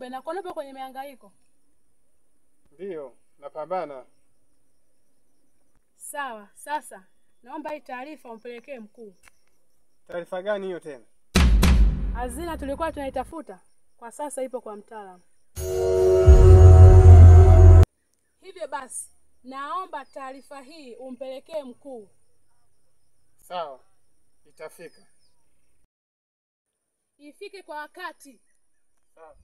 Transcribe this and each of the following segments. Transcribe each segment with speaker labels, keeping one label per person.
Speaker 1: Ng'ombe na kuona kwenye mihangaiko.
Speaker 2: Ndio, napambana.
Speaker 1: Sawa, sasa naomba hii taarifa umpelekee mkuu.
Speaker 2: Taarifa gani hiyo tena?
Speaker 1: Hazina tulikuwa tunaitafuta, kwa sasa ipo kwa mtaalamu. Hivyo basi, naomba taarifa hii umpelekee mkuu.
Speaker 2: Sawa, itafika.
Speaker 1: Ifike kwa wakati.
Speaker 2: Sawa.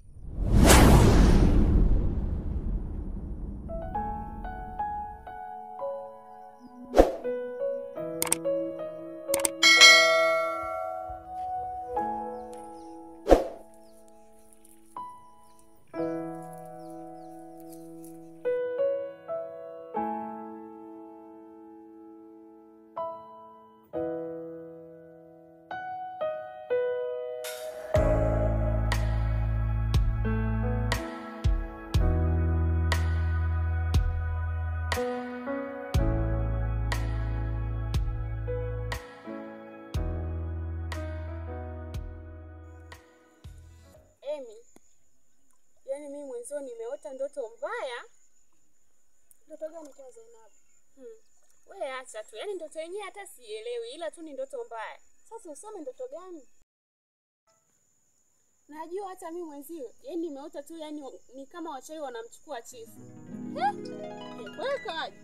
Speaker 3: Yaani mimi mwenzio nimeota ndoto mbaya.
Speaker 1: Ndoto gani kwa Zainabu?
Speaker 3: Wewe acha tu. Yaani ndoto yenyewe hata sielewi, ila tu ni ndoto mbaya.
Speaker 1: Sasa usome ndoto gani?
Speaker 3: Najua hata mimi mwenzio, yaani nimeota tu, yaani ni kama wachawi wanamchukua chifu. Wewe kaje?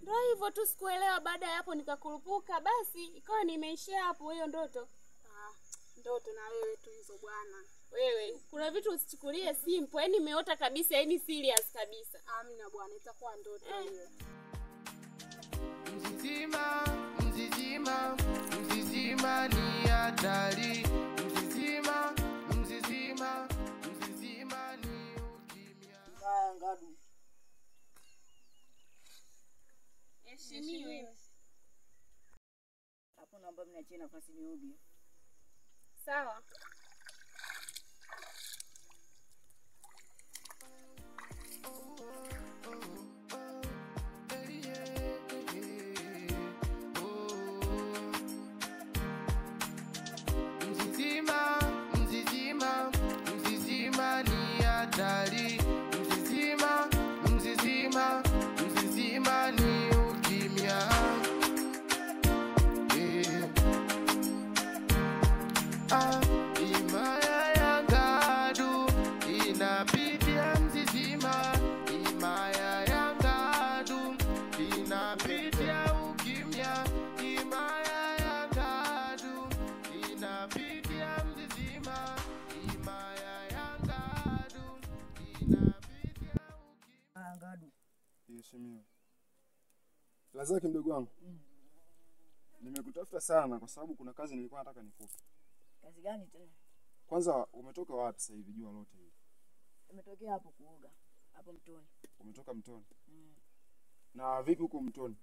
Speaker 3: Ndio hivyo tu, sikuelewa. Baada ya hapo nikakurupuka, basi ikawa nimeishia hapo hiyo ndoto.
Speaker 1: Ndoto na wewe tu hizo bwana.
Speaker 3: Wewe, kuna vitu usichukulie simple. Yaani nimeota kabisa, yaani serious kabisa.
Speaker 1: Amna bwana, itakuwa ndoto hiyo.
Speaker 4: Mzizima, mzizima, mzizima ni hatari. Mzizima, mzizima, mzizima ni ukimya.
Speaker 5: Haya Ngadu.
Speaker 3: Heshimiwe.
Speaker 5: Hapo naomba mniachie nafasi nioge.
Speaker 3: Sawa.
Speaker 4: Mzizima, mzizima, mzizima ni hatari. Mzizima, mzizima, mzizima ni ukimya. Imaya ya Ngadu inapitia mzizima. Imaya ya Ngadu inapitia ukimya. Imaya ya Ngadu inapitia mzizima. Imaya ya Ngadu inapitia ukimya.
Speaker 5: Ngadu.
Speaker 2: Heshimiwa. Lazaki mdogo wangu. Nimekutafuta sana kwa sababu kuna kazi nilikuwa nataka nikupe.
Speaker 5: Kazi gani tena?
Speaker 2: Kwanza umetoka wapi sasa hivi jua lote hili?
Speaker 5: Nimetokea hapo kuoga, hapo mtoni.
Speaker 2: Umetoka mtoni? Na vipi huko mtoni?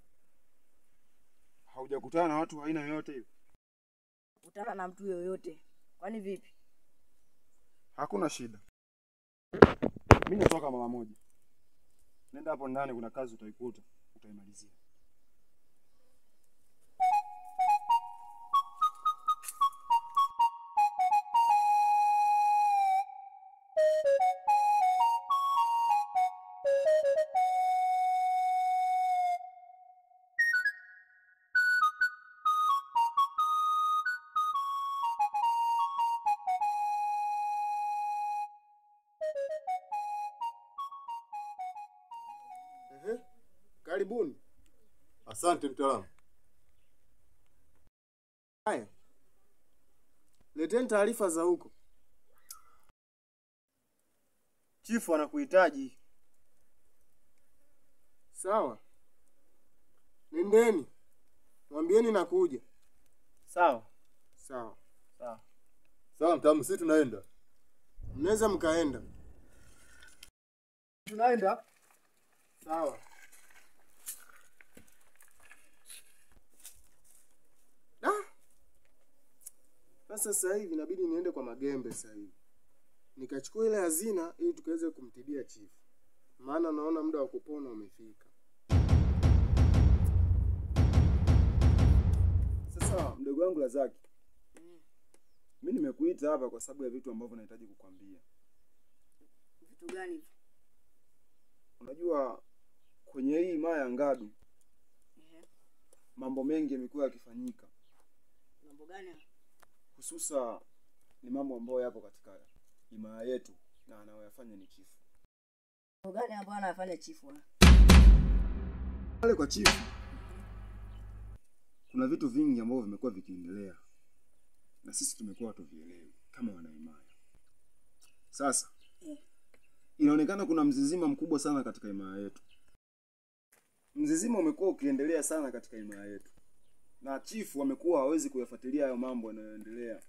Speaker 2: Haujakutana na watu aina yoyote hivi?
Speaker 5: Kutana na mtu yoyote. Kwani vipi?
Speaker 2: Hakuna shida. Mimi natoka mara moja. Nenda hapo ndani kuna kazi utaikuta, utaimalizia.
Speaker 6: Karibuni. Asante mtaalamu.
Speaker 2: Haya. Leteni taarifa za huko. Chifu anakuhitaji. Sawa. Nendeni. Mwambieni nakuja. Sawa. Sawa. Sawa.
Speaker 6: Sawa mtaalamu, sisi tunaenda.
Speaker 2: Mnaweza mkaenda. Tunaenda. Sawa. Sasa hivi inabidi niende kwa Magembe sasa hivi. Nikachukua ile hazina ili tukaweze kumtibia chifu. Maana naona muda wa kupona umefika. Sasa mdogo wangu Lazaki. Mimi nimekuita hapa kwa sababu ya vitu ambavyo nahitaji kukwambia.
Speaker 5: Vitu gani hivyo?
Speaker 2: Unajua kwenye hii himaya ya Ngadu mambo mengi yamekuwa yakifanyika.
Speaker 5: Mambo gani?
Speaker 2: Hususa ni mambo ambayo yapo katika himaya yetu na anayoyafanya ni chifu.
Speaker 5: Mambo gani ambayo anayafanya chifu?
Speaker 2: Pale kwa chifu kuna vitu vingi ambavyo vimekuwa vikiendelea na sisi tumekuwa hatuvielewi kama wanahimaya. Sasa inaonekana kuna mzizima mkubwa sana katika himaya yetu. Mzizima umekuwa ukiendelea sana katika himaya yetu na chifu amekuwa hawezi kuyafuatilia hayo mambo yanayoendelea.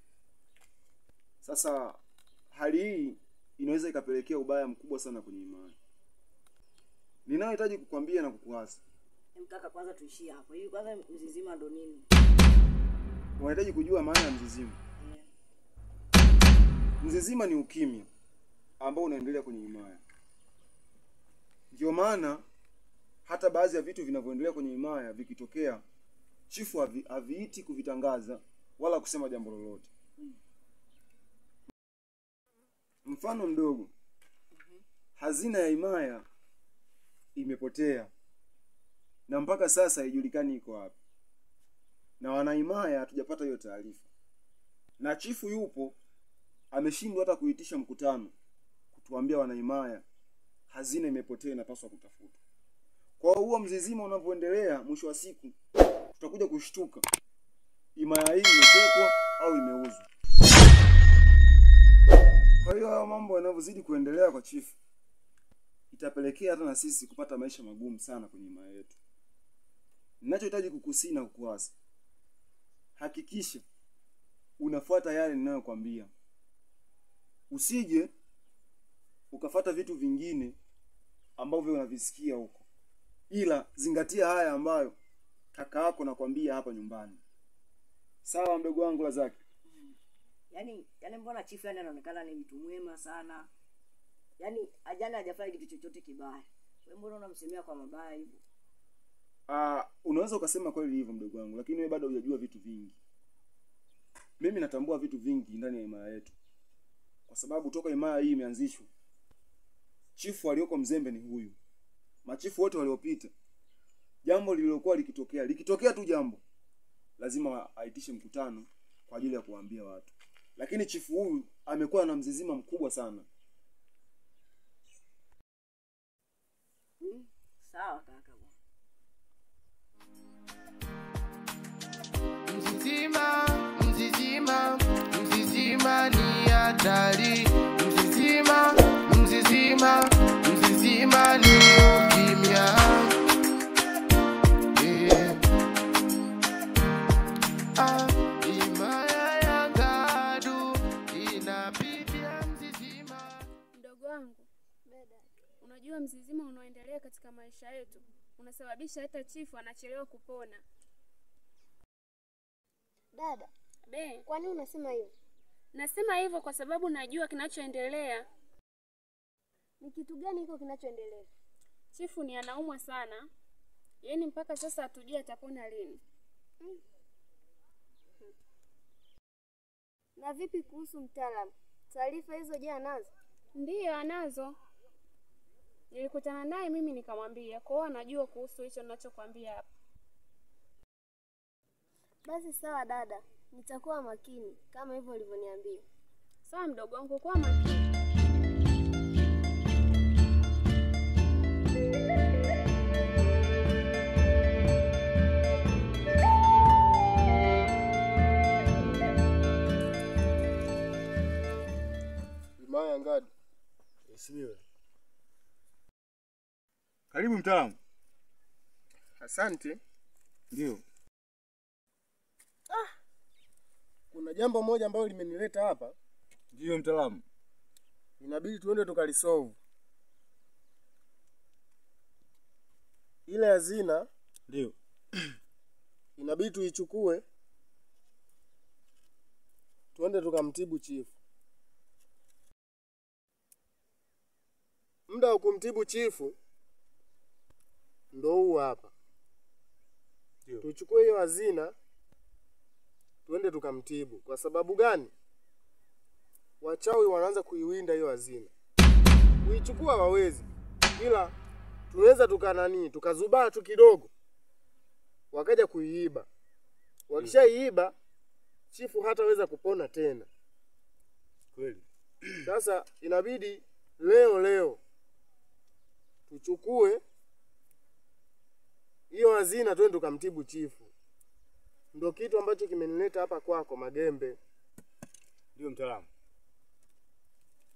Speaker 2: Sasa hali hii inaweza ikapelekea ubaya mkubwa sana kwenye himaya. Ninayohitaji kukwambia na kukuasa.
Speaker 5: Mkaka, kwanza tuishie hapo. Hivi kwanza mzizima ndo nini?
Speaker 2: Unahitaji kujua maana ya mzizima. Mzizima ni ukimya ambao unaendelea kwenye himaya. Ndio maana hata baadhi ya vitu vinavyoendelea kwenye himaya vikitokea, chifu haviiti kuvitangaza wala kusema jambo lolote. Mfano mdogo, hazina ya himaya imepotea na mpaka sasa haijulikani iko wapi, na wanahimaya hatujapata hiyo taarifa, na chifu yupo ameshindwa hata kuitisha mkutano kutuambia wanahimaya hazina imepotea, inapaswa kutafutwa. Kwa huo mzizima unavyoendelea, mwisho wa siku tutakuja kushtuka himaya hii imetekwa au imeuzwa. Kwa hiyo hayo mambo yanavyozidi kuendelea kwa chifu itapelekea hata na sisi kupata maisha magumu sana kwenye himaya yetu. Ninachohitaji kukusii na kukuasa, hakikisha unafuata yale ninayokuambia. Usije ukafuata vitu vingine ambavyo unavisikia huko, ila zingatia haya ambayo kaka yako nakwambia hapa nyumbani. Sawa mdogo wangu Lazaki?
Speaker 5: Yaani mbona chifu yani anaonekana ni mtu mwema sana. Yaani ajana hajafanya kitu chochote kibaya. Wewe mbona unamsemea kwa mabaya hivyo?
Speaker 2: Unaweza ukasema kweli hivyo mdogo wangu, lakini wewe bado hujajua vitu vingi. Mimi natambua vitu vingi ndani ya himaya yetu, kwa sababu toka himaya hii imeanzishwa, chifu aliyoko mzembe ni huyu. Machifu wote waliopita, jambo lililokuwa likitokea tu jambo, lazima aitishe mkutano kwa ajili ya kuambia watu. Lakini chifu huyu amekuwa na mzizima mkubwa sana.
Speaker 5: Sawa kaka.
Speaker 4: Mzizima, mzizima, mzizima ni hatari. Mzizima, mzizima, mzizima ni ukimya. Himaya ya Ngadu inapitia mzizima.
Speaker 3: Mdogo wangu, unajua mzizima unaoendelea katika maisha yetu unasababisha hata chifu anachelewa kupona.
Speaker 7: Dada, kwa nini unasema hivyo?
Speaker 3: Nasema hivyo kwa sababu najua kinachoendelea.
Speaker 7: Ni kitu gani hiko kinachoendelea?
Speaker 3: Chifu ni anaumwa sana. Yaani mpaka sasa hatujui atapona lini.
Speaker 7: Na vipi kuhusu mtaalamu? Taarifa hizo je anazo?
Speaker 3: Ndiyo anazo. Nilikutana naye mimi nikamwambia, kwa hiyo anajua kuhusu hicho ninachokuambia hapa.
Speaker 7: Basi sawa dada, nitakuwa makini kama hivyo ulivyoniambia.
Speaker 3: Sawa mdogo wangu, kuwa makini.
Speaker 2: Himaya ya Ngadu.
Speaker 6: Mheshimiwa. Karibu mtaalamu.
Speaker 2: Asante.
Speaker 6: Ndio.
Speaker 2: Kuna jambo moja ambalo limenileta hapa.
Speaker 6: Ndio mtaalamu.
Speaker 2: Inabidi tuende tukalisolve. Ile hazina
Speaker 6: ndio
Speaker 2: inabidi tuichukue tuende tukamtibu chifu. Muda wa kumtibu chifu ndo huu hapa. Tuchukue hiyo hazina tuende tukamtibu. Kwa sababu gani? Wachawi wanaanza kuiwinda hiyo hazina.
Speaker 8: Kuichukua wawezi. Ila tunaweza tukanani, tukazubaa tu kidogo. Wakaja kuiiba. Wakishaiiba chifu hataweza kupona tena.
Speaker 6: Kweli.
Speaker 8: Sasa inabidi leo tuchukue hiyo hazina twende tukamtibu chifu. Ndio kitu ambacho kimenileta hapa kwako Magembe.
Speaker 6: Ndio mtaalamu.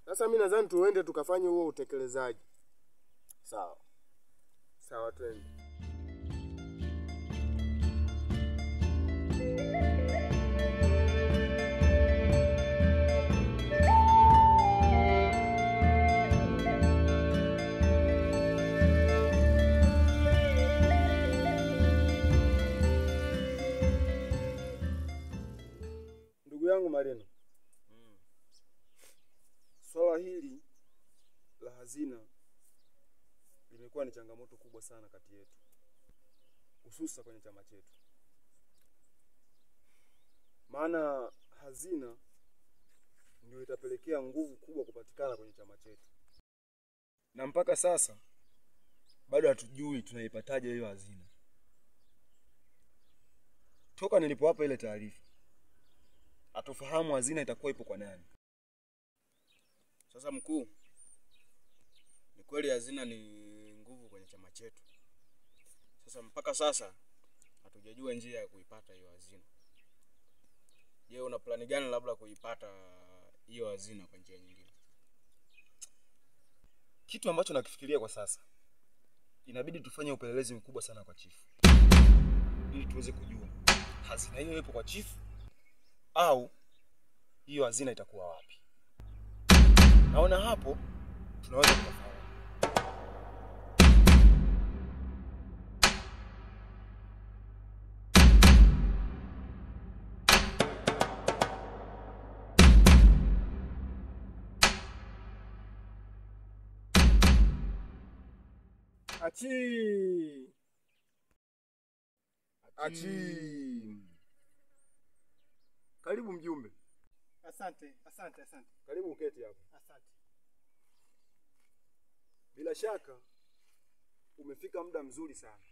Speaker 8: Sasa mimi nadhani tuende tukafanye huo utekelezaji.
Speaker 6: Sawa.
Speaker 8: Sawa, twende. Ndugu yangu Marino. Swala hili la hazina limekuwa ni changamoto kubwa sana kati yetu, hususa kwenye chama chetu. Maana hazina ndio itapelekea nguvu kubwa kupatikana kwenye chama chetu. Na mpaka sasa bado hatujui tunaipataje hiyo hazina. Toka nilipowapa ile taarifa, hatufahamu hazina itakuwa ipo kwa nani.
Speaker 9: Sasa mkuu, ni kweli hazina ni nguvu kwenye chama chetu. Sasa mpaka sasa hatujajua njia ya kuipata hiyo hazina. Je, una plani gani labda kuipata hiyo hazina kwa njia nyingine?
Speaker 2: Kitu ambacho nakifikiria kwa sasa, inabidi tufanye upelelezi mkubwa sana kwa chifu ili tuweze kujua hazina hiyo ipo kwa chifu au hiyo hazina itakuwa wapi. Naona hapo tunaweza kufahamu.
Speaker 8: Achi. Achi.
Speaker 2: Karibu mjumbe.
Speaker 10: Asante, asante, asante.
Speaker 2: Karibu uketi hapa.
Speaker 10: Asante.
Speaker 2: Bila shaka umefika muda mzuri sana.